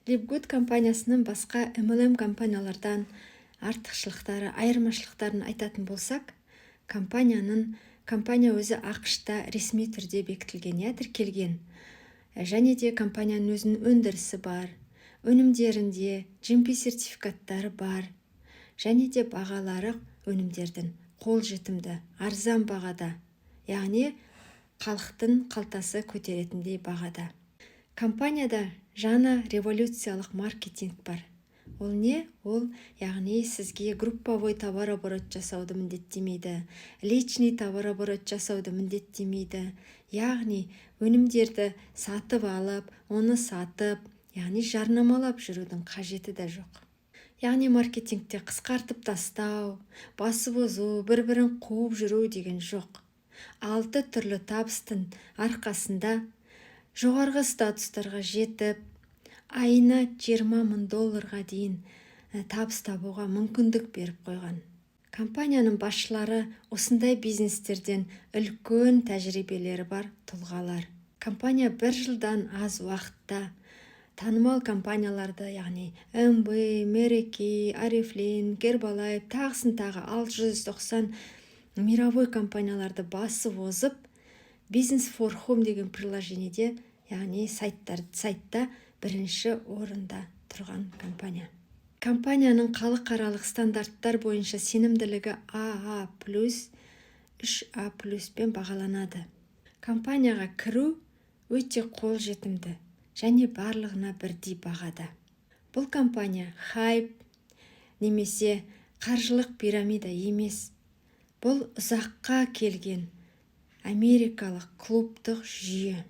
LiveGood компаниясының басқа MLM компаниялардан артықшылықтары, айырмашылықтарын айтатын болсақ, компания өзі АҚШ-та ресми түрде бекітілген, иә, тіркелген. Және де компанияның өзінің өндірісі бар, өнімдерінде GMP сертификаттары бар және де бағалары өнімдердің қолжетімді, арзан бағада, яғни халықтың қалтасы көтеретіндей бағада. Компанияда жаңа революциялық маркетинг бар. Ол не? Ол, яғни, сізге групповой товарооборот жасауды міндеттемейді, личный товарооборот жасауды міндеттемейді. Яғни өнімдерді сатып алып, оны сатып, яғни жарнамалап жүрудің қажеті де жоқ. Яғни маркетингте қысқартып тастау, басып озу, бір бірін қуып жүру деген жоқ. Алты түрлі табыстың арқасында жоғарғы статустарға жетіп, айына 20 мың долларға дейін табыс табуға мүмкіндік беріп қойған. Компанияның басшылары осындай бизнестерден үлкен тәжірибелері бар тұлғалар. Компания бір жылдан аз уақытта танымал компанияларды, яғни Amway, Mary Kay, Oriflame, Herbalife, тағысын тағы 690 мировой компанияларды басып озып, Business for Home деген приложениеде, яғни сайтта бірінші орында тұрған компания. Компанияның халықаралық стандарттар бойынша сенімділігі АА плюс, 3А плюспен бағаланады. Компанияға кіру өте қолжетімді және барлығына бірдей бағада. Бұл компания хайп немесе қаржылық пирамида емес. Бұл ұзаққа келген америкалық клубтық жүйе.